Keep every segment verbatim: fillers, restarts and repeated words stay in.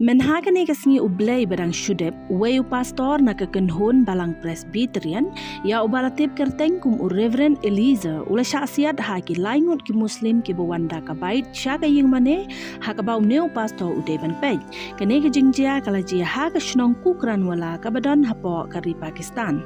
Mynha kane ka sngi U Blei ba dang shu dep, uwei u pastor na ka kynhun Balang Presbyterian, ïa uba la tip kyrteng kum u Reverend Eliezer, u la shah siat ha ki lai ngut ki Muslim kiba wan da ka bike sha ka ïing mane, ha kaba une u pastor u dei ban peit. Kane ka jingjia ka la jia ha ka shnong Kukranwala kaba don hapoh ka ri Pakistan.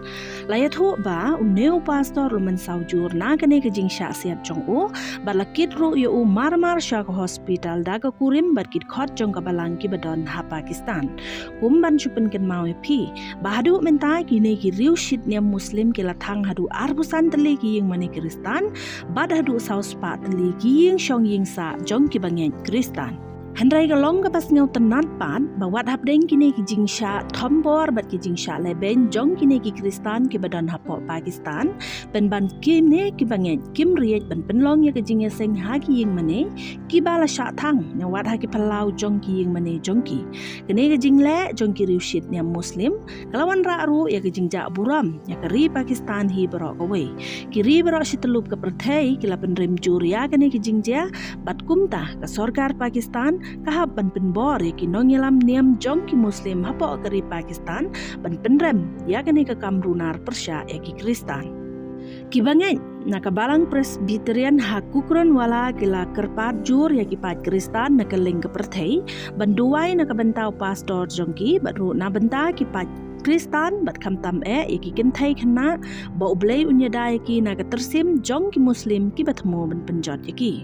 La ïathuh ba une u pastor u la mynsaw jur na kane ka jingshah siat jong u, bad la kit ruh ïa u mar mar sha ka hospital da ka kurim bad ki dkhot jong ka balang kiba don ha Pakistan. Kum ban shu pynkynmaw ïa phi ba haduh mynta kine ki riewshit niam Muslim ki la thang haduh arphew san tylli ki ïing mane Khristan, bad haduh saw spah tylli ki ïing shong ïing sah jong ki bangeit Khristan. Hynrei ka long kaba sngewtynnad pat ba wat hapdeng kine ki jingshah thombor bad ki jingshah lehbeiñ jong kine ki Khristan kiba don hapoh Pakistan, pynban kine ki bangeit kim riej ban pynlong ïa ka jingïaseng ha ki ïing mane kiba la shah thang, ne wat ha ki phyllaw jong ki ïing mane jong ki. Kane ka jingleh jong ki riewshit niam Muslim ka la wanrah ruh ïa ka jingjah burom ïa ka ri Pakistan hi baroh kawei. Ki ri baroh shi tyllup ka pyrthei ki la pynrem jur ïa kane ka jingjia, bad kumta ka sorkar Pakistan ka hap ban pynbor ïa ki nongïalam niam jong ki Muslim hapoh ka ri Pakistan ban pynrem ïa kane ka kam runar pyrshah ïa ki Khristan. Ki bangeit na ka Balang Presbyterian ha Kukranwala ki la kyrpad jur ïa ki paid Khristan na kylleng ka pyrthei ban duwai na ka bynta u pastor jong ki bad ruh na bynta ki paid Khristan, bad khamtam eh ïa ki kynthei khynnah ba U Blei un ïada ïa ki na ka tyrsim jong ki Muslim kiba thmu ban pynjot ïa ki.